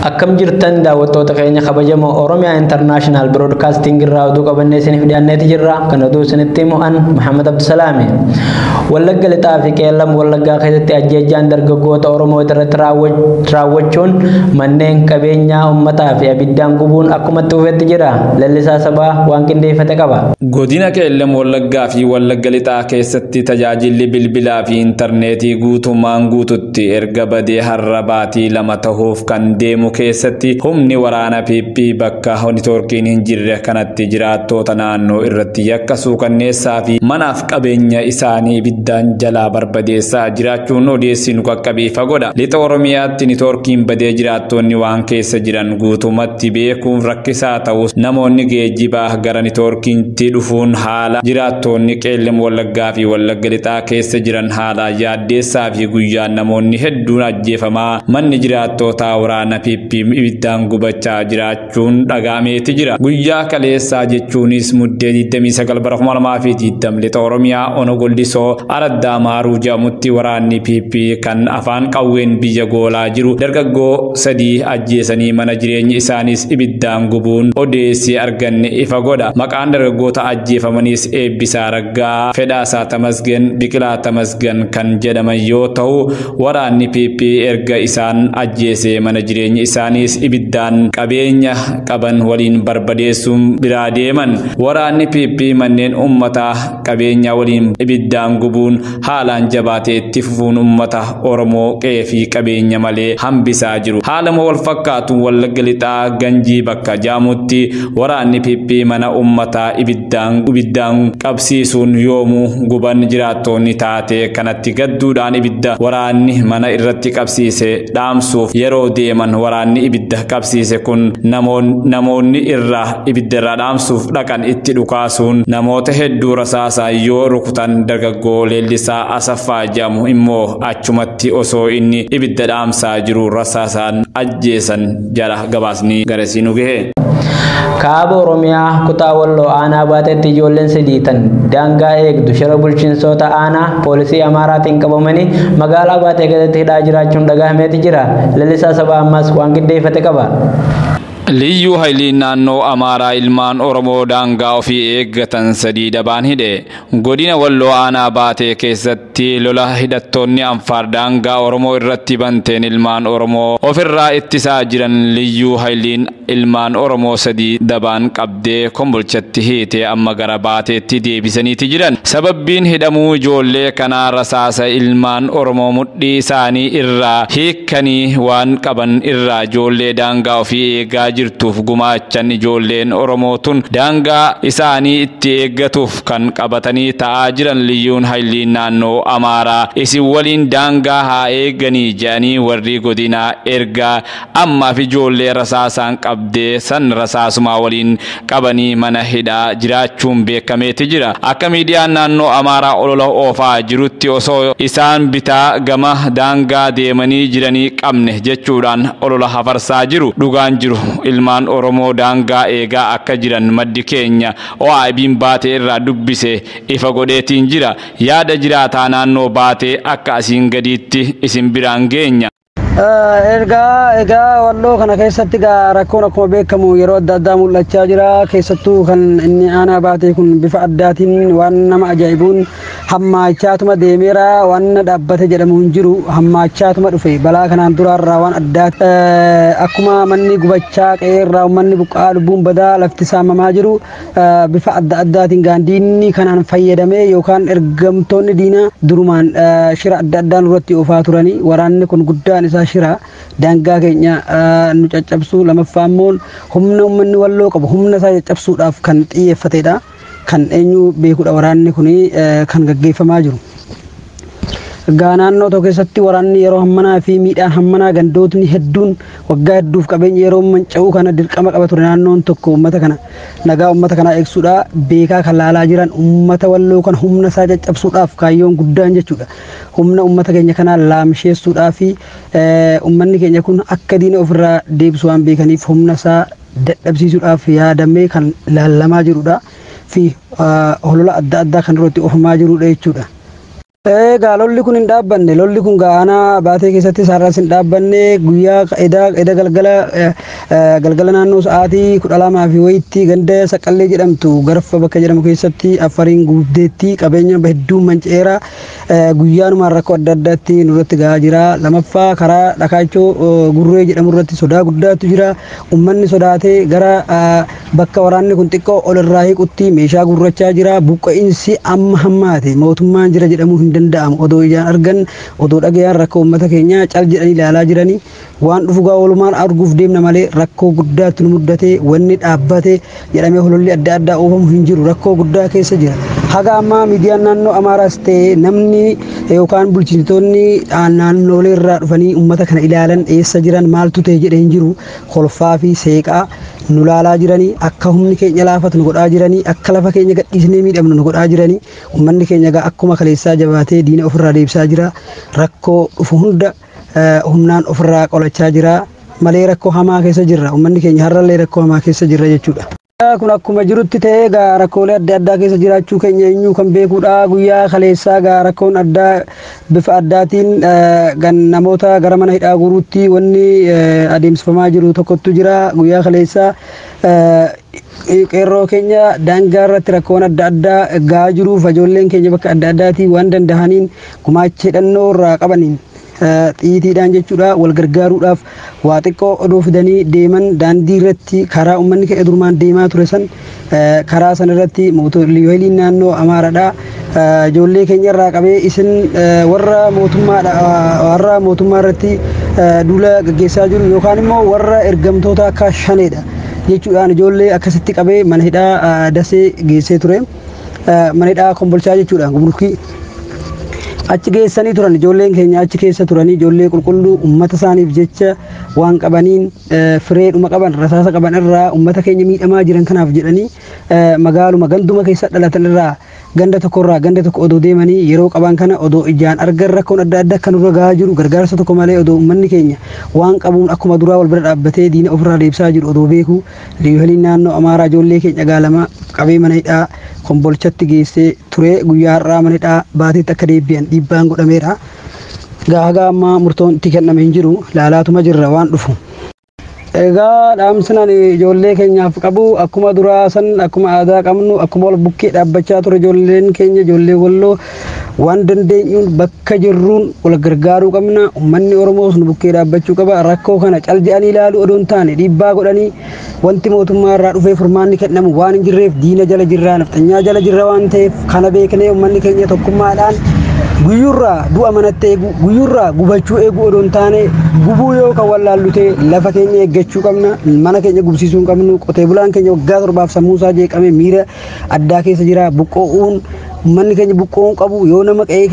Akkam jirtan daawwattoota keenya kabajamoo Oromiyaa International Broadcasting irraa oduu qabannee isiniif dhiyaanneeti jirra. Kan oduu isinitti himu an Muhammad Abdusalaami. Wallagga Lixaa fi Qeellam Wallaggaa keessatti ajjeejjaan dargaggoota Oromoo irratti raawwachuun manneen qabeenyaa uummataa fi abiddaan gubuun akkuma itti fufetti jira. Lallisaa Sabaa waan qindeeffate qaba. Godina Qeellam Wallaggaa fi Wallagga Lixaa keessatti tajaajilli bilbilaa fi intarneetii guutummaan guututti erga badee har'a baatii 2 tahuuf kan deemu keessatti humni waraana PP bakka neetwoorkiin hin jirre kanatti jiraattoota naannoo irratti yakka suukanneessaa fi manaaf qabeenya isaanii ibiddaan jalaa barbadeessaa jiraachuun odeessi nu qaqqabee fagoodha. Lixa Oromiyaatti neetwoorkiin badee jiraattoonni waan keessa jiran guutumatti beekuun rakkisaa ta'us namoonni geejjibaa gara neetwoorkiitti dhufuun haala jiraattoonni Qeellam Wallaggaa fi Wallagga Lixaa keessa jiran haala yaaddeessaa fi guyyaan namoonni hedduun ajjeefamaa manni jiraattootaa waraana PP ibiddaan gubachaa jiraachuun dhagaameeti jira. Guyyaa kaleessaa jechuunis muddee 29 bara 2020 lixa Oromiyaa Ono Goldisoo Araddaa Maaruu jedhamutti waraanni PP kan afaan qawween biyya goolaa jiru dargaggoo 3 ajjeesanii mana jireenya isaaniis ibiddaan gubuun odeessii arganne ifa godha. Maqaan dargaggoota ajjeefamaniis Eebbisaa Raggaa, Fedhaasaa Tamasgen, Biqilaa Tamasgen kan jedhaman yoo ta'u waraanni PP erga isaan ajjeesee mana jireenya isaaniis ibiddaan qabeenya qaban waliin barbadeessuun biraa deeman. Waraanni PP manneen uummataa qabeenya waliin ibiddaan gubuun haalaan jabaatee itti fufuun uummata Oromoo qe'ee fi qabeenya malee hambisaa jiru. Haaluma wal fakkaatuun Wallagga Lixaa Ganjii bakka jaamutti waraanni PP mana uummataa ibiddaan qabsiisuun yoomuu guban jiraattoonni taatee kanatti gadduudhaan ibidda waraanni mana irratti qabsiise dhaamsuuf yeroo deeman waraanni ibidda qabsiise kun namoonni irraa ibidda irraa dhaamsuuf dhaqan itti dhukaasuun namoota hedduu rasaasaa yoo rukutan dargaggoo Leellisaa Asaffaa jedhamu immoo achumatti osoo inni ibidda dhaamsaa jiru rasaasaan ajjeesan jala gabaasni garasii nu gahe. Kaaba Oromiyaa kutaa Walloo aanaa baatetti ijoolleen 3 tan daangaa eegdu shira bulchiinsoota aanaa poolisii Amaaraatiin qabamanii magaalaa baatee keessatti hidhaa jiraachuun dhagahameeti jira. Lalisaa Sabaa ammas waan qindeeffate qaba. Liyyuu Hayiliin naannoo Amaaraa ilmaan Oromoo daangaa ofii eeggatan 3 dabaan hidhe. Godina Walloo aanaa baatee keessatti lola hidhattoonni Anfaar daangaa Oromoo irratti banteen ilmaan Oromoo ofirraa ittisaa jiran Liyyuu Hayiliin ilmaan Oromoo 3 dabaan qabdee kombolchatti hiitee amma gara baateetti deebisaniiti jiran. Sababbiin hidhamuu ijoollee kanaa rasaasa ilmaan Oromoo mudhii isaanii irraa hiikkanii waan qaban irraa ijoollee daangaa ofii eegaa jirtuuf gumaachan ijoolleen Oromoo tun daangaa isaanii itti eeggatuuf kan qabatanii ta'aa jiran Liyyuun Hayiliin naannoo Amaaraa isin waliin daangaa haa eeganii jedhanii warri godinaa ergaa ammaaf ijoollee rasaasaan qabdee san rasaasumaa waliin qabanii mana hidhaa jiraachuun beekameeti jira. Akka miidiyaan naannoo Amaaraa olola oofaa jirutti osoo isaan bitaa gama daangaa deemanii jiranii qabne jechuudhaan olola hafarsaa jiru. Dhugaan jiru ilmaan Oromoo daangaa eegaa akka jiran maddi keenya OIB'n baatee irraa dubbise ifa godheetiin jira. Yaada jiraataa naannoo baatee akka asiin gadiitti isin biraan geenya. Ergaa Walloo kana keessatti rakkoon akkuma beekamu yeroo adda addaa mul'achaa jira. Keessattuu kan inni aanaa baatee kun bifa addaatiin waan nama ajaa'ibuun hammaachaatuma deemeera. Waan dhaabbate jedhamu hin jiru, hammaachaatuma dhufe. Balaa kanaan duraarraa waan addaa akkuma manni gubachaa qe'eerraa uummanni buqqaa lubbuun badaa lafti saamamaa jiru bifa adda addaatiin gaandiinni kanaan fayyadamee yookaan ergamtoonni diinaa durumaan shira adda addaan irratti oofaa turanii. Waraanni kun guddaan isaa shira daangaa keenya nu caccabsuu, lamaffaa immoo humna uummanni Walloo qabu humna isaa caccabsuudhaaf kan xiyyeeffatedha. Kan eenyu beekudha waraanni kun kan gaggeeffamaa jiru. Egaa naannoo tokko keessatti waraanni yeroo hammanaa fi miidhaan hammanaa gandootni hedduun waggaa hedduuf qabeenya yeroo manca'uu kana dirqama qaba ture. Naannoon tokko uummata kana nagaa uummata kanaa eegsuudha beekaa kan laalaa jiran uummata Walloo kan humna isaa caccabsuudhaaf kaayyoon guddaan jechuudha. Humna uummata keenya kanaa laamsheessuudhaa fi uummanni keenya kun akka diina ofirraa deebisu waan beekaniif humna isaa dadhabsiisuudhaaf yaadamee kan laallamaa jirudha fi holola adda addaa kan irratti oofamaa jirudha jechuudha. Egaa lolli kun hin dhaabbanne. Lolli kun aanaa Baatee keessatti sararaas hin dhaabbanne. Guyyaa eda galgala galgala naannoo sa'aatii 12 fi wayitti ganda Saqqallee jedhamtu Garfa bakka jedhamu keessatti Affariin gubdeetti qabeenya hedduu manca'eera. Guyyaanumaan rakkoo adda addaatti nurratti gahaa jira. Lamaffaa karaa Dhakaachoo Gurree jedhamu irratti sodaa guddaatu jira. Uummanni sodaatee gara bakka waraanni kun xiqqoo ol irraa hiqutti meeshaa gurrachaa jira. Buqqa'insi amma hammaate mootummaan jira jedhamuu hin danda'amu. Odoo ijaan argan, odoo dhagayaan rakkoo uummata keenyaa cal jedhanii ilaalaa jiranii waan dhufu gaa oolumaan arguuf deemna malee rakkoo guddaatti nu muddate. Wanni dhaabbate jedhamee hololli adda addaa oofamu hin jiru. Rakkoo guddaa keessa jira. Haga ammaa miidiyaan naannoo Amaaraas ta'e namni yookaan bulchitoonni naannoolee irraa dhufanii uummata kana ilaalan eessa jiran, maaltu ta'e jedhee hin jiru. Kolfaa fi seeqaa nu laalaa jiranii, akka humni keenya laafatu nu godhaa jiranii, akka lafa keenya gadhiisnee miidhamnu nu godhaa jiranii. Uummanni keenya gaa akkuma kaleessaa jabaatee diina ofirraa deebisaa jira. Rakkoo dhufu hunda humnaan ofirraa qolachaa jira malee rakkoo hamaa keessa jirra. Uummanni keenya har'allee rakkoo hamaa keessa jirra jechuudha. Kun akkuma jirutti ta'ee gaa rakkoolee adda addaa keessa jiraachuu keenya eenyu kan beekudha. Guyyaa kaleessaa gaa rakkoon addaa bifa addaatiin gan namoota gara mana hidhaa guuruutti wanni adeemsifamaa jiru tokkotu jira. Guyyaa kaleessaa qeerroo keenya daangaa irratti rakkoon adda addaa gahaa jiruuf ijoolleen keenya bakka adda addaatii waan danda'aniin gumaacha hidhannoo irraa qabaniin xiyyiitiidhaan jechuudha wal gargaaruudhaaf waa xiqqoo odoo fidanii deeman daandii irratti karaa uummanni keenya durumaan deemaa ture san karaa san irratti mootoleen naannoo Amaaraadha ijoollee keenya irraa qabee isin warra mootummaadha warra mootummaa irratti duula gaggeessaa jiru yookaan immoo warra ergamtoota akka shaneedha jechuudhaan ijoollee akkasitti qabee mana hidhaa Dasee geessee ture. Mana hidhaa Kombolchaa jechuudha, gumrukii achi geessanii turan. Ijoolleen keenya achi keessa turanii ijoollee qulqulluu uummata isaaniif jecha waan qabaniin fireedhuma qaban rasaasa qaban irraa uummata keenya miidhamaa jiran kanaaf jedhanii magaaluma ganduma keessa dhalatan irraa ganda tokkorraa ganda tokko odoo deemanii yeroo qaban kana odoo ijaan argan rakkoon adda addaa kan nurra gahaa jiru gargaarsa tokko malee odoo uummanni keenya waan qabuun akkuma duraa wal bira dhaabbatee diina ofirraa deebisaa jiru odoo beeku liyyuu naannoo Amaaraa ijoollee keenya gaalama qabee mana hidhaa Kombolchatti geessee ture. Guyyaa har'aa mana hidhaa Baateetti akka deebi'an dhiibbaan godhameera. Gaa ammaa murtoon itti kenname hin jiru, laalaatuma jirra waan dhufu. Egaa dhaamsinaan ijoollee keenyaaf qabu akkuma duraa san akkuma aadaa qabnu akkuma wal bukkee dhaabbachaa ture ijoolleen keenya ijoollee Walloo waan dandeenyuun bakka jirruun wal gargaaruu qabna. Uummanni Oromoos nu bukkee dhaabbachuu qaba. Rakkoo kana cal jedhanii ilaaluu odoo hin taane dhiibbaa godhanii wanti mootummaa irraa dhufee furmaanni kennamu waan hin jirreef diina jala jirraa, nafxanyaa jala jirra waan ta'eef kana beeknee uummanni keenya tokkummaadhaan guyyurraa du'a manatti eegu, guyyurraa gubachuu eegu odoo hin taane gubuu yoo kan wallaallu ta'e lafa keenya eeggachuu qabna. Mana keenya gubsiisuu hin qabnu. Qotee bulaan keenya waggaa 7 sammuu isaa jeeqame miira addaa keessa jira. Buqqo'uun uummanni keenya buqqo'uun qabu yoo nama qe'ee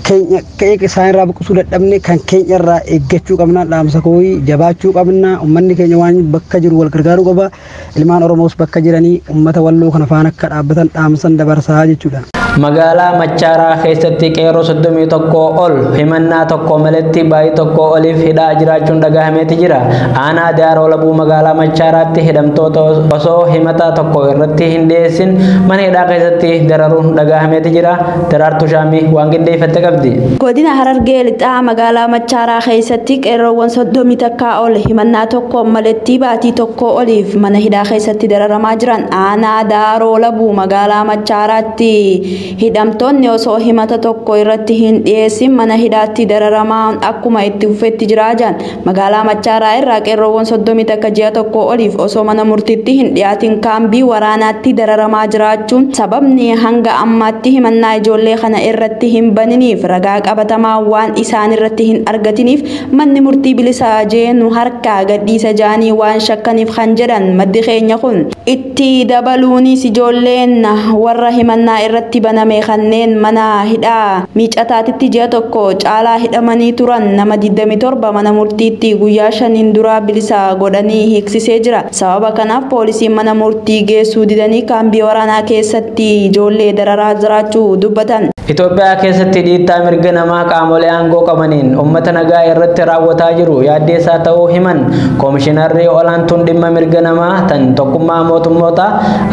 keenya qe'ee isaan irraa buqqisuu dadhabne kan keenya irraa eeggachuu qabna. Dhaamsa kooyi jabaachuu qabna. Uummanni keenya waan bakka jiru wal gargaaruu qaba. Ilmaan Oromoos bakka jiranii uummata Walloo kana faana akka dhaabbatan dhaamsan dabarsaa jechuudha. Magaalaa Machaaraa keessatti qeerroo 31 ol himannaa tokko maletti baay'ee tokko oliif hidhaa jiraachuun dhagahameeti jira. Aanaa Daaroo Labuu magaalaa Machaaraatti hidhamtoota osoo himata tokko irratti hin dhiyeessin mana hidhaa keessatti dararuun dhagahameeti jira. Daraartuu Shaamii waan qindeeffatte qabdi. Godina Harargee Lixaa magaalaa Machaaraa keessatti qeerroowwan 31 ol himannaa tokko maletti baatii tokko oliif mana hidhaa keessatti dararamaa jiran. Aanaa Daaroo Labuu magaalaa Machaaraatti hidhamtoonni osoo himata tokko irratti hin dhiyeessin mana hidhaatti dararamaa akkuma itti fufetti jiraa jiran. Magaalaa Machaaraa irraa qeerroowwan 31 ji'a tokko oliif osoo mana murtiitti hin dhiyaatin kaambii waraanaatti dararamaa jiraachuun sababni hanga ammaatti himannaa ijoollee kana irratti hin baniniif ragaa qabatamaa waan isaan irratti hin argatiniif manni murtii bilisaa jeenu harkaa gadhiisa jaanii waan shakkaniif kan jedhan maddi keenya kun itti dabaluunis ijoolleen warra himannaa irratti baname kanneen mana hidhaa miicataatitti ji'a tokko caalaa hidhamanii turan nama 27 mana murtiitti guyyaa 5 duraa bilisa godhanii hiiksisee jira. Sababa kanaaf poolisiin mana murtii geessuu didanii kaambii waraanaa keessatti ijoollee dararaa jiraachuu dubbatan. Itoophiyaa keessatti dhiittaa mirga namaa qaamolee aangoo qabaniin uummata nagaa irratti raawwataa jiru yaaddeessaa ta'uu himan. Koomishinarri olaantuun dhimma mirga namaa tan tokkummaa mootummoota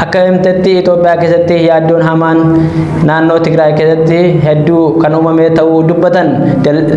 akka himtetti Itoophiyaa keessatti yaaddoon hamaan naannoo Tigraay keessatti hedduu kan uumame ta'uu dubbatan.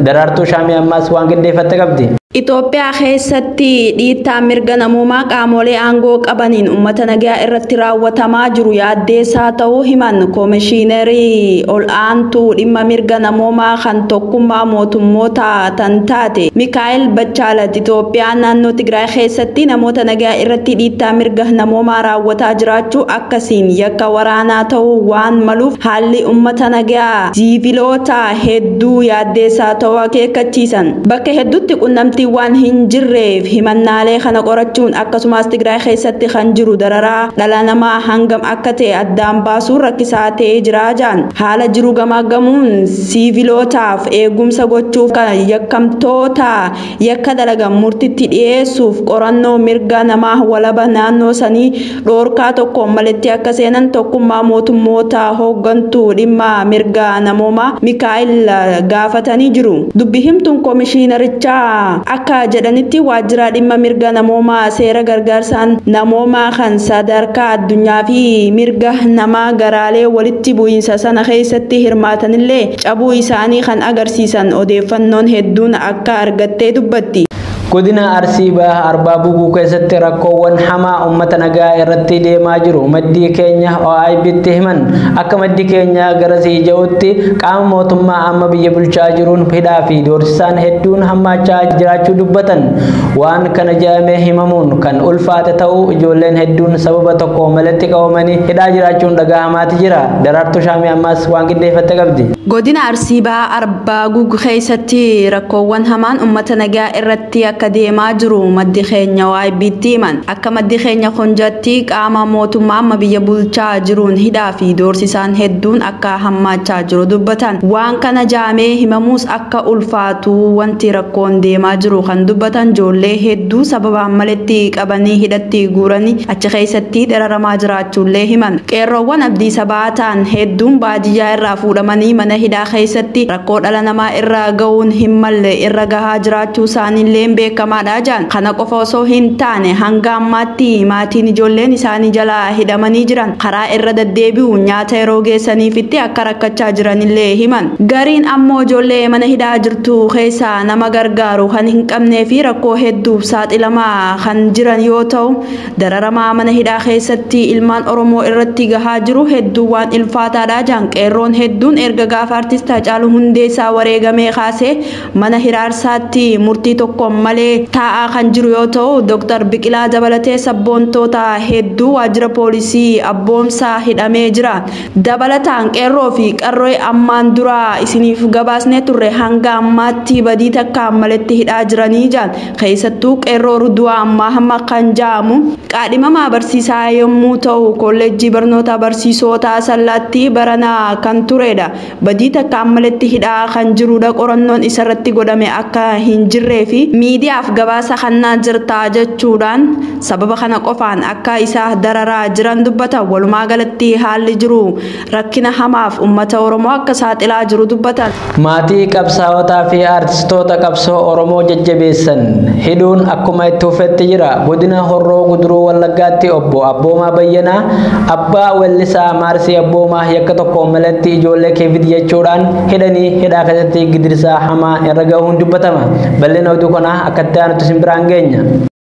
Daraartuu Shaamii ammaas waan qindeeffatte qabdi. Itoophiyaa keessatti dhiittaa mirga namoomaa qaamolee aangoo qabaniin uummata nagaa irratti raawwatamaa jiru yaaddeessaa ta'uu himan. Koomishiinarii ol'aantuu dhimma mirga namoomaa kan tokkummaa mootummoota tan taate Mikaa'el Bachaalat Itoophiyaan naannoo Tigraay keessatti namoota nagaa irratti dhiittaa mirga namoomaa raawwataa jiraachuu akkasiin yakka waraanaa ta'uu waan maluuf haalli uummata nagaa siiviloota hedduu yaaddeessaa ta'uu akeekkachiisan. Bakka hedduutti qunnamtii waan hin jirreef himannaalee kana qorachuun akkasumas Tigraay keessatti kan jiru dararaa dhala namaa hangam akka ta'e addaan baasuun rakkisaa ta'ee jira jaan. Haala jiru gamaaggamuun siivilootaaf eegumsa gochuuf kan yakkamtoota yakka dalagan murtitti dhiyeessuuf qorannoo mirga namaa walaba naannoo sanii dhoorkaa tokkoon maletti akka seenan tokkummaa mootummoota hooggantuu dhimma mirga namoomaa Mikaa'el gaafatanii jiru. Dubbi himtuun koomishinarichaa akka jedhanitti waajjira dhimma mirga namoomaa seera gargaarsaan namoomaa kan sadarkaa addunyaa fi mirga namaa garaalee walitti bu'iinsa sana keessatti hirmaatanillee cabuu isaanii kan agarsiisan odeeffannoon hedduun akka argattee dubbatti. Godina Arsii Baha Arbaa Buguu keessatti rakkoowwan hamaa uummata nagaa irratti deemaa jiru maddii keenya OIBtti himan. Akka maddi keenya garasii ja'utti qaama mootummaa amma biyya bulchaa jiruun hidhaa fi doorsisaan hedduun hammaachaa jiraachuu dubbatan. Waan kana jedhamee himamuun kan ulfaate ta'uu ijoolleen hedduun sababa tokko malatti qabamanii hidhaa jiraachuun dhagahamaati jira. Daraartuu Shaamii ammaas waan qindeeffatte qabdi. Godina Arsii Baha Arbaa Guguu keessatti rakkoowwan hamaan uummata nagaa irratti akka deemaa jiru maddi keenya OIBtti himan. Akka maddi keenya konjatti qaama mootummaa amma biyya bulchaa jiruun hidhaa fi doorsisaan hedduun akka hammaachaa jiru dubbatan. Waan kana jaamee himamuus akka ulfaatu wanti rakkoon deemaa jiru kan dubbatan ijoollee hedduu sababaan maletti qabanii hidhatti guuranii achi keessatti dararamaa jiraachuullee himan. Qeerroowwan abdii sabaa ta'an hedduun baadiyyaa irraa fuudhamanii mana hidhaa keessatti rakkoo dhala namaa irra ga'uun hin malle irra gahaa jiraachuu isaaniillee beekamaadha jaan. Kana qofa osoo hin taane hanga ammaatti maatiin ijoolleen isaanii jalaa hidhamanii jiran karaa irra deddeebi'u nyaata yeroo geessaniifitti akka rakkachaa jiranillee himan. Gariin ammoo ijoollee mana hidhaa jirtu keessaa nama gargaaru kan hin qabnee fi rakkoo hedduuf saaxilamaa kan jiran yoo ta'u dararamaa mana hidhaa keessatti ilmaan Oromoo irratti gahaa jiru hedduu waan ulfaataadha jaan. Qeerroon hedduun erga gaafa artist Haacaaluu Hundeessaa wareegamee kaasee mana hiraarsaatti murtii tokkoon malee taa'aa kan jiru yoo ta'u Dr. Biqilaa dabalatee sabboontoota hedduu waajjira poolisii abboomsaa hidhamee jira. Dabalataan qeerroo fi qarroo ammaan dura isiniif gabaasnee turre hanga ammaatti badii takka maletti hidhaa jiranii jaan. Keessattuu qeerroo Ruduwaa ammaa hamma kan ja'amu qaadhimamaa barsiisaa yommuu ta'u kolleejjii barnoota barsiisota Sallaatti baranaa kan turedha. Badii takka maletti hidhaa kan jirudha. Qorannoon isarratti godhame akka hin jirree fi miidiyaaf gabaasa kannaa jirtaa jechuudhaan sababa kana qofaan akka isa dararaa jiran dubbata. Walumaa galatti haalli jiru rakkina hamaaf uummata Oromoo akka saaxilaa jiru dubbatan. Maatii qabsaa'otaa fi aartistoota qabsoo Oromoo jajjabeessan hidhuun akkuma itti fufetti jira. Godina Horroo Guduruu Wallaggaatti obbo Abboomaa Bayyanaa abbaa weellisaa Maarsii Abboomaa yakka tokko malatti ijoollee keefit jechuudhaan hidhanii hidhaa keessatti gidirsaa hamaa irra gahuun dubbatama. Bal'ina oduu kanaa akkatti aanutti isin biraan geenya.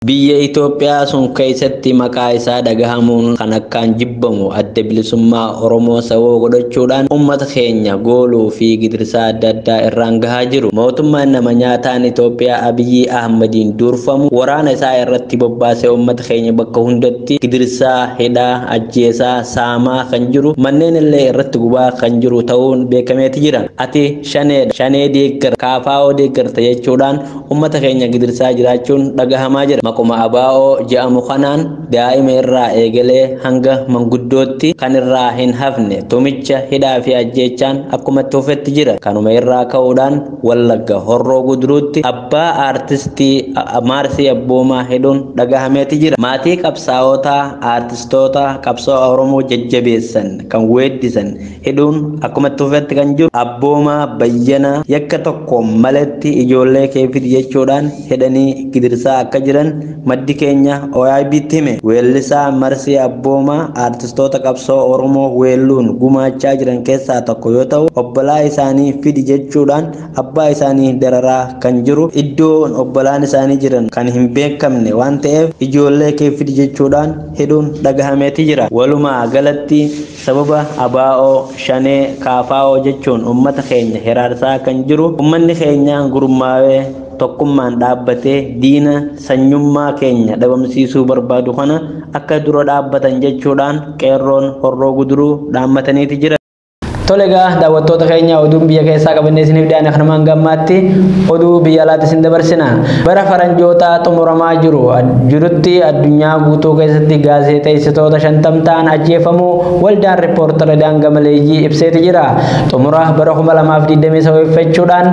Biyya Itoophiyaa sun keessatti maqaa isaa dhagahamuun kan akkaan jibbamu adda bilisummaa Oromoo sababa godhachuudhaan uummata keenya gooluu fi gidirsaa adda addaa irraan gahaa jiru. Mootummaan nama nyaataan Itoophiyaa Abiyyi Ahmadiin durfamu waraana isaa irratti bobbaasee uummata keenya bakka hundatti gidirsaa, hidhaa, ajjeesaa, saamaa kan jiru manneen illee irratti gubaa kan jiru ta'uun beekameeti jira. Ati shaneedha, shanee deeggarta, kaafaa'oo deeggarta jechuudhaan uummata keenya gidirsaa jiraachuun dhagahamaa jira. Maquma abaa'oo je'amu kanaan daa'ima irraa eegalee hanga manguddootti kan irraa hin hafne tumicha hidhaa fi ajjeechaan akkuma itti fufetti jira. Kanuma irraa ka'uudhaan Wallagga Horroo Guduruutti abbaa aartistii Maarsii Abboomaa hidhuun dhagahameeti jira. Maatii qabsaa'otaa aartistoota qabsoo Oromoo jajjabeessan kan weeddisan hidhuun akkuma itti fufetti kan jiru Abboomaa Bayyanaa yakka tokko maletti ijoollee kee fidi jechuudhaan hidhanii gidirsaa akka jiran maddi keenya OIBtti hime. Weellisaa Marsii Abboomaa aartistoota qabsoo Oromoo weelluun gumaachaa jiran keessaa tokko yoo ta'u obbolaa isaanii fidi jechuudhaan abbaa isaanii dararaa kan jiru iddoon obbolaan isaanii jiran kan hin beekamne waan ta'eef ijoollee kee fidi jechuudhaan hidhuun dhagahameeti jira. Walumaa galatti sababa abaa'oo shanee kaafaa'oo jechuun uummata keenya hiraarsaa kan jiru uummanni keenya gurmaa'ee tokkummaan dhaabbatee diina sanyummaa keenya dhabamsiisuu barbaadu kana akka dura dhaabbatan jechuudhaan qeerroon Horroo Guduruu dhaammataniiti jira. Tole egaa daawwattoota keenya oduun biyya keessaa qabannee isiniif dhiyaane kanumaan gammaatti oduu biyya alaatti isin dabarsina. Bara faranjootaa xumuramaa jirutti addunyaa guutuu keessatti gaazexeessitoota 50 ta'an ajjeefamuu waldaan riippoortara daangamaleeyyii ibseeti jira. Xumura bara 2020 sababeeffachuudhaan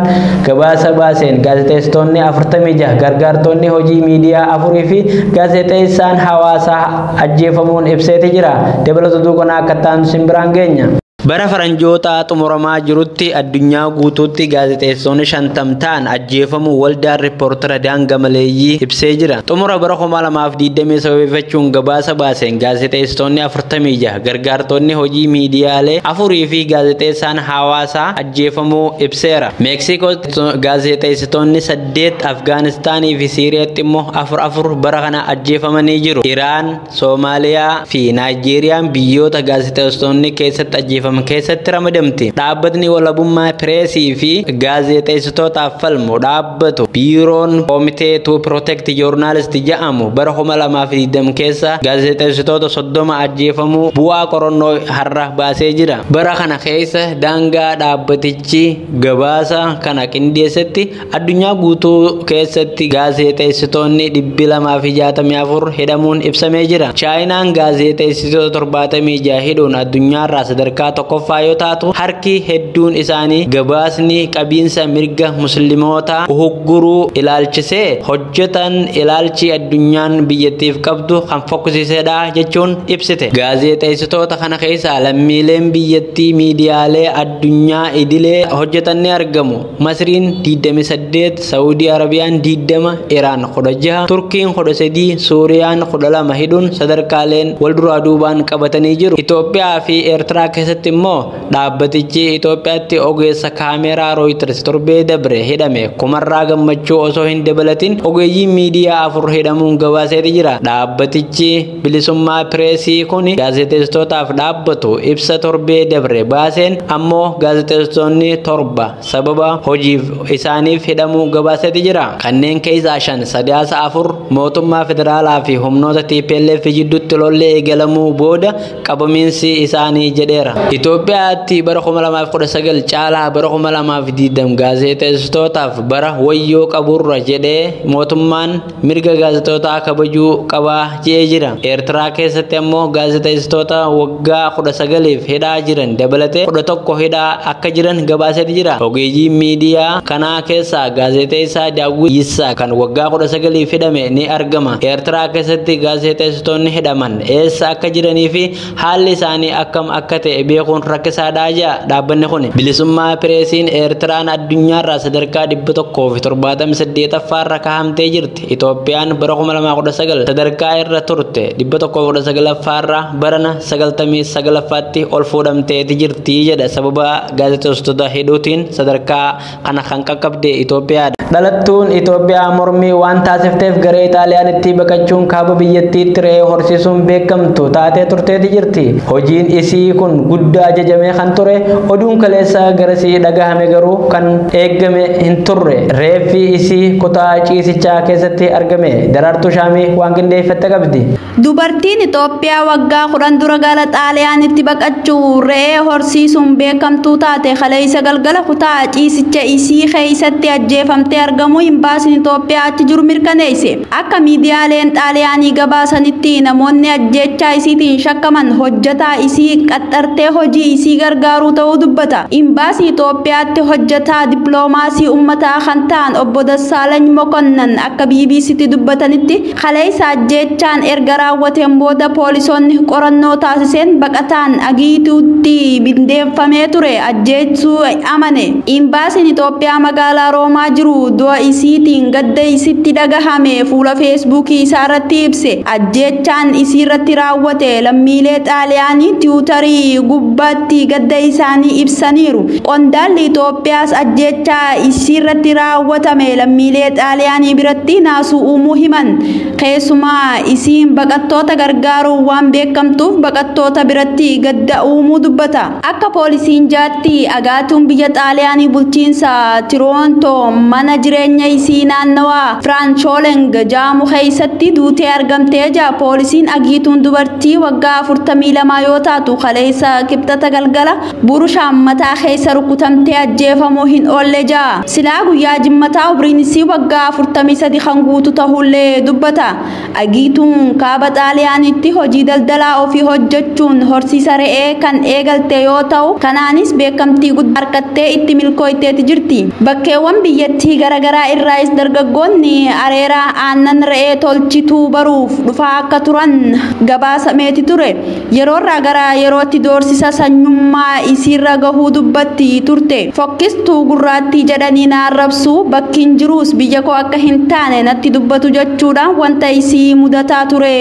gabaasa baaseen gaazexeessitoonni 46 gargaartonni hojii miidiyaa 4 fi gaazexeessaan hawaasaa ajjeefamuun ibseeti jira. Dabalata oduu kanaa akka ta'an isin biraan geenya. Bara faranjootaa xumuramaa jirutti addunyaa guutuutti gaazexeessitoonni 50 ta'an ajjeefamuu waldaan riippoortara daangamaleeyyii ibsee jira. Xumura bara 2020 sababeeffachuun gabaasa baaseen gaazexeessitoonni 46 gargaartonni hojii miidiyaalee 4 fi gaazexeessaan hawaasaa ajjeefamuu ibseera. Meeksikootti gaazexeessitoonni 8 Afgaanistaanii fi Siiriyaatti immoo 4 bara kana ajjeefamanii jiru. Iraan, Soomaaliyaa fi Naayijeeriyaan biyyoota gaazexeessitoonni keessatti ajjeefaman keessatti ramadamti. Dhaabbatni walabummaa pireesii fi gaazexeessitootaaf falmu dhaabbatu Biiroon Komitee to Protect Journalist jedhamu bara 2020 keessa gaazexeessitoota 30 ajjeefamuu bu'aa qorannoo har'a baasee jira. Bara kana keessa daangaa dhaabbatichi gabaasa kana qindeessetti addunyaa guutuu keessatti gaazexeessitoonni 264 hidhamuun ibsamee jira. Chaayinaan gaazexeessitoota 76 hidhuun addunyaarraa sadarkaa tokkoffaa yoo taatu harki hedduun isaanii gabaasni qabiinsa mirga musliimoota uhugguruu ilaalchisee hojjetan ilaalchi addunyaan biyyattiif qabdu kan fokkisiisedha jechuun ibsite. Gaazexeessitoota kana keessaa lammiileen biyyattii miidiyaalee addunyaa idilee hojjetan ni argamu. Masriin 28, Saawudii Arabiyaan 20, Iraan 16, Turkiin 13, Suuriyaan 12 hidhuun sadarkaaleen wal duraa duubaan qabatanii jiru. Itoophiyaa fi Eertiraa keessatti immoo dhaabbatichi Itoophiyaatti ogeessa kaameeraa Reuters torbee dabre hidhame Kumarraa Gammachuu osoo hin dabalatin ogeeyyii miidiyaa 4 hidhamuun gabaaseeti jira. Dhaabbatichi bilisummaa pireesii kun gaazexeessitootaaf dhaabbatu ibsa torbee dabre baaseen ammoo gaazexeessitoonni 7 sababa hojiif isaaniif hidhamuu gabaaseeti jira. Kanneen keessaa 5 Sadaasa 4 mootummaa federaalaa fi humnoota TPLF jidduutti lolli eegalamuu booda qabamiinsi isaanii jedheera. Itoophiyaatti bara 2019 caalaa bara 2020 gaazexeessitootaaf bara wayyoo qaburra jedhee mootummaan mirga gaazexeessitootaa kabajuu qabaa jedhee jira. Eertiraa keessatti ammoo gaazexeessitoota waggaa 19f hidhaa jiran dabalatee 11 hidhaa akka jiran gabaaseeti jira. Ogeeyyii miidiyaa kanaa keessaa gaazexeessaa Daawwit Yissaa kan waggaa 19f hidhame ni argama. Eertiraa keessatti gaazexeessitoonni hidhaman eessa akka jiranii fi haalli isaanii akkam akka ta'e beekuun rakkisaadhaa jedha dhaabbanni kun. Bilisummaa pireesiin Eertiraan addunyaarraa sadarkaa 178ffaarra kahamtee jirti. Itoophiyaan bara 2019 sadarkaa irra turte 119ffaarra barana 99ffaatti ol fuudhamteeti jirti jedha sababa gaazexeessitoota hidhuutiin sadarkaa kana kan qaqqabde Itoophiyaadha. Dhalattuun Itoophiyaa mormii waan taasifteef garee Xaaliyaanitti baqachuun kaaba biyyattiitti re'ee horsiisuun beekamtu taatee turteeti jirti. Hojiin isii kun guddaa jajamee kan ture oduun kaleessa garasii dhagahame garuu kan eeggame hin turre. Reeffi isii kutaa ciisichaa keessatti argame. Daraartuu Shaamii waan qindeeffatte qabdi. Dubartiin Itoophiyaa waggaa 10 dura gara Xaaliyaanitti baqachuu re'ee horsiisuun beekamtuu taate kaleessa galgala kutaa ciisicha isii keessatti ajjeefamtee argamuu hin baasin Itoophiyaa achi jiru mirkaneesse. Akka miidiyaaleen Xaaliyaanii gabaasanitti namoonni ajjechaa isiitiin shakkaman hojjetaa isii qaxxartee hojii isii gargaaruu ta'uu dubbata. Imbaasii Itoophiyaatti hojjetaa dippiloomaasii uummataa kan ta'an obbo Dassaalany Mokonnan akka BBCtti dubbatanitti kaleessa ajjeechaan erga raawwateen booda poolisoonni qorannoo taasiseen baqataan Agiituutti mindeeffamee ture ajjeechuu amane. Imbaasiin Itoophiyaa magaalaa Roomaa jiru du'a isiitiin gadda isitti dhagahame fuula Feesbuukii isaa irratti ibse. Ajjeechaan isii irratti raawwate lammiilee Xaaliyaanii Tiwutarii gubbaatti gadda isaanii ibsaniiru. Qondaalli Itoophiyaas ajjeechaa isii irratti raawwatame lammiilee Xaaliyaanii biratti naasuu uumuu himan. Keessumaa isiin baqattoota gargaaruun waan beekamtuuf baqattoota biratti gadda uumuu dubbata. Akka poolisiin jaatti Agaatuun biyya Xaaliyaanii bulchiinsa Tiroontoo mana jireenya isii naannawaa Firaancholeng jaamu keessatti duutee argamtee jira. Poolisiin Agiituun dubartii waggaa 42 yoo taatu kaleessa kibxata galgala burushaan mataa keessa rukutamtee ajjeefamuu hin oolle jira. Silaa guyyaa jimmataa umriin isii waggaa 43 kan guutu ta'ullee dubbata. Agiituun kaaba Xaaliyaanitti hojii daldalaa ofii hojjechuun horsiisa re'ee kan eegalte yoo ta'u kanaanis beekamtii guddaa argattee itti milkooyteeti jirti. Bakkeewwan biyyattii garaagaraa irraayis dargaggoonni areera aannan re'ee tolchituu baruuf dhufaa akka turan gabaasameeti ture. Yeroorraa gara yerootti doorsisa sanyummaa isiirra gahuu dubbatti turte. Fokkistuu gurraattii jedhanii na arrabsu, bakki hin jiruus biyya koo akka hin taane natti dubbatu jechuudhaan wanta isii mudataa ture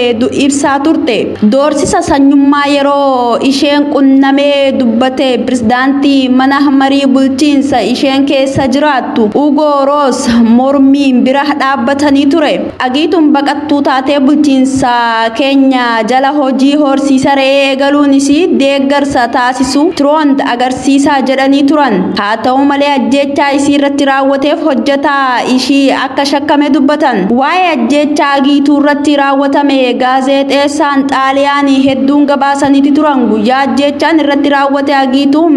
ibsaa turte. Doorsisa sanyummaa yeroo isheen qunnamee dubbate pirezidaantii mana marii bulchiinsa isheen keessa jiraattu Ugo Roos mormiin bira dhaabbatanii ture. Agiituun baqattuu taatee bulchiinsa keenya jala hojii horsiisa re'ee eegaluun isii deeggarsa taasisu Tiroont agarsiisaa jedhanii turan. Haa ta'u malee ajjeechaa isii irratti raawwateef hojjetaa ishii akka shakkame dubbatan. Waa'ee ajjeechaa Agiituu irratti raawwatame gaazexeessaan Xaaliyaanii hedduun gabaasaniiti turan. Guyyaa ajjeechaan irratti raawwate Agiituun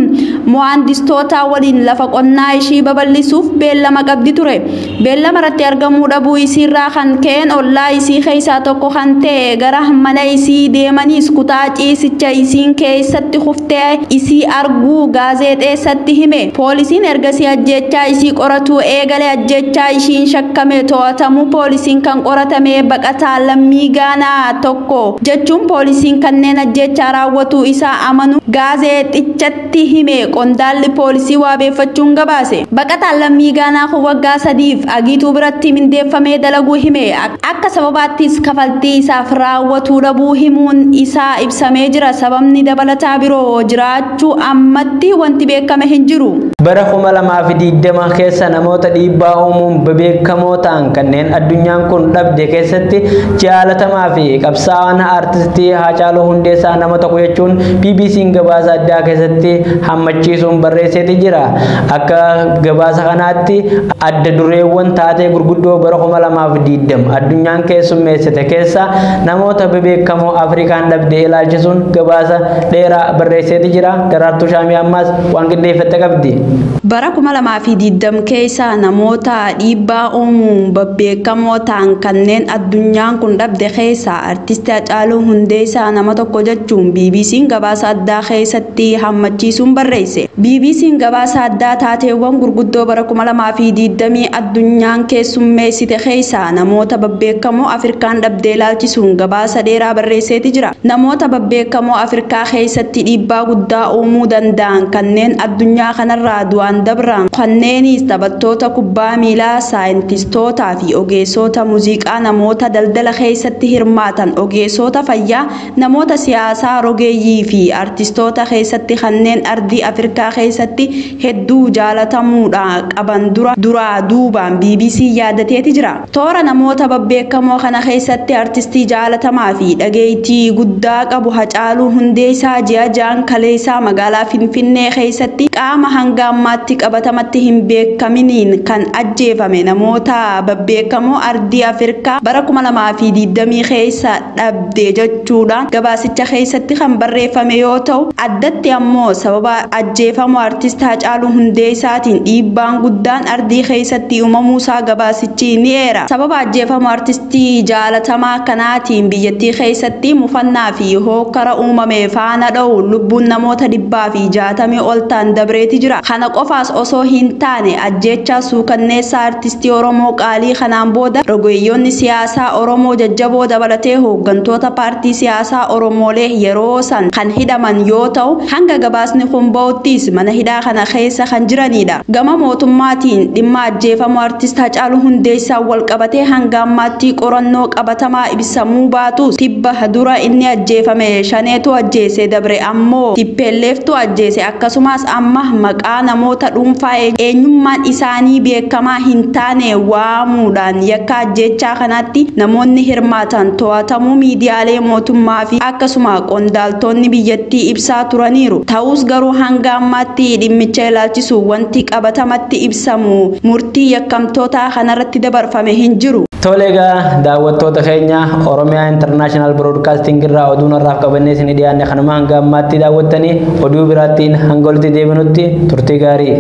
mo'andistoota waliin lafa qonnaa ishii babal'isuuf beellama qabdi ture. Beellama irratti argamuu dhabuu isiirraa kan ka'een ollaa isii keessaa tokko kan ta'e gara mana isii deemaniis kutaa ciisicha isiin keessatti kuftee isii arguu gaazexeessatti hime. Poolisiin ergasii ajjeechaa isii qoratu eegale. Ajjeechaa ishiin shakkame to'atamuu poolisiin kan qoratame baqataa lammii Gaanaa tokko jechuun poolisiin kanneen ajjeechaa raawwatu isaa amanu gaazexichatti hime. Qondaalli poolisii waabeeffachuun gabaase. Baqataan lammii Gaanaa kun waggaa 3f Agiituu biratti mindeeffamee dalaguu hime. Akka sababaattis kafaltii isaaf raawwatuu dhabuu himuun isaa ibsamee jira. Sababni dabalataa biroo jiraachuu ammatti wanti beekame hin jiru. Bara 2020 keessa namoota dhiibbaa uumuun beekamoo ta'an kanneen addunyaan kun dhabde keessatti jaalatamaa fi qabsaa'aan aartistii Haacaaluu Hundeessaa nama tokko jechuun BBC'n gabaasa addaa keessatti hammachiisuun barreesseeti jira. Akka gabaasa kanaatti adda dureewwan taatee gurguddoo bara 2020 addunyaan keessummeessite keessa namoota bebeekamoo Afrikaan dhabde ilaalchisuun gabaasa dheeraa barreesseeti jira. Daraartuu Shaamii ammaas waan qindeeffatte qabdi. Bara 2020 keessa namoota dhiibbaa uumuun babbeekamoo ta'an kanneen addunyaan kun dhabde keessa artistii Haacaaluu Hundeessaa nama tokko jechuun BBC'n gabaasa addaa keessatti hammachiisuun barreesse. BBC'n gabaasa addaa taateewwan gurguddoo bara 2020 addunyaan keessummeessite keessa namoota babbeekamoo Afrikaan dhabdee ilaalchisuun gabaasa dheeraa barreesseeti jira. Namoota babbeekamoo Afrikaa keessatti dhiibbaa guddaa uumuu danda'an kanneen addunyaa kanarraa du'an dabran kanneenis taphattoota kubbaa miilaa, saayintistootaa fi ogeessota muuziqaa, namoota daldala keessatti hirmaatan, ogeessota fayyaa, namoota siyaasaa, rogeeyyii fi artistoota keessatti kanneen ardii Afrikaa keessatti hedduu jaalatamuudha qaban duraa duubaan BBC yaadateeti jira. Toora namoota babbeekamoo kana keessatti artistii jaalatamaa fi dhageettii guddaa qabu Haacaaluu Hundeessaa ji'a 6 kaleessaa magaalaa Finfinnee keessatti qaama hanga ammaatti qabatamatti hin beekaminiin kan ajjeefame namoota babbeekamoo ardii Afrikaa bara 2020 keessa dhabde jechuudhaan gabaasicha keessatti kan barreeffame yoo ta'u, addatti ammoo sababa ajjeefamuu artist Haacaaluu Hundeessaatiin dhiibbaan guddaan ardii keessatti uumamuusaa gabaasichi ni eera. Sababa ajjeefamuu artistii jaalatamaa kanaatiin biyyattii keessatti mufannaa fi hokkara uumame faana dha'u Lubbuun namoota 160 ol ta'an dabreeti jira. Kana qofaas osoo hin taane ajjeechaa suukanneessaa artistii Oromoo qaalii kanaan booda rogeeyyoonni siyaasaa Oromoo jajjaboo dabalatee hooggantoota paartii siyaasaa Oromoolee yeroo san kan hidhaman yoo ta'u, hanga gabaasni kun ba'uttis mana hidhaa kana keessa kan jiranidha. Gama mootummaatiin dhimma ajjeefamuu artist Hacaaluu Hundeessaa wal qabatee hanga ammaatti qorannoo qabatamaa ibsamuu baatus, tibba dura inni ajjeefame shaneetu ajjeese, dabre ammoo tippelleeftu ajjeese, akkasumas amma maqaa namoota dhuunfaa eenyummaan isaanii beekamaa hin taane waamuudhaan yakka ajjeechaa kanatti namoonni hirmaatan to'atamuu miidiyaalee mootummaa fi akkasuma qondaaltonni biyyattii ibsaa turaniiru. Ta'us garuu hanga ammaatti dhimmicha ilaalchisu wanti qabatamatti ibsamu murtii yakkamtoota kanarratti dabarfame hin jiru. Tole egaa daawwattoota keenya, Oromiyaa International Broadcasting irraa oduu narraaf qabannee isin dhiyaanne kanuma hanga ammaatti daawwattanii, oduu biraattiin hanga walitti deebinutti turtii gaarii.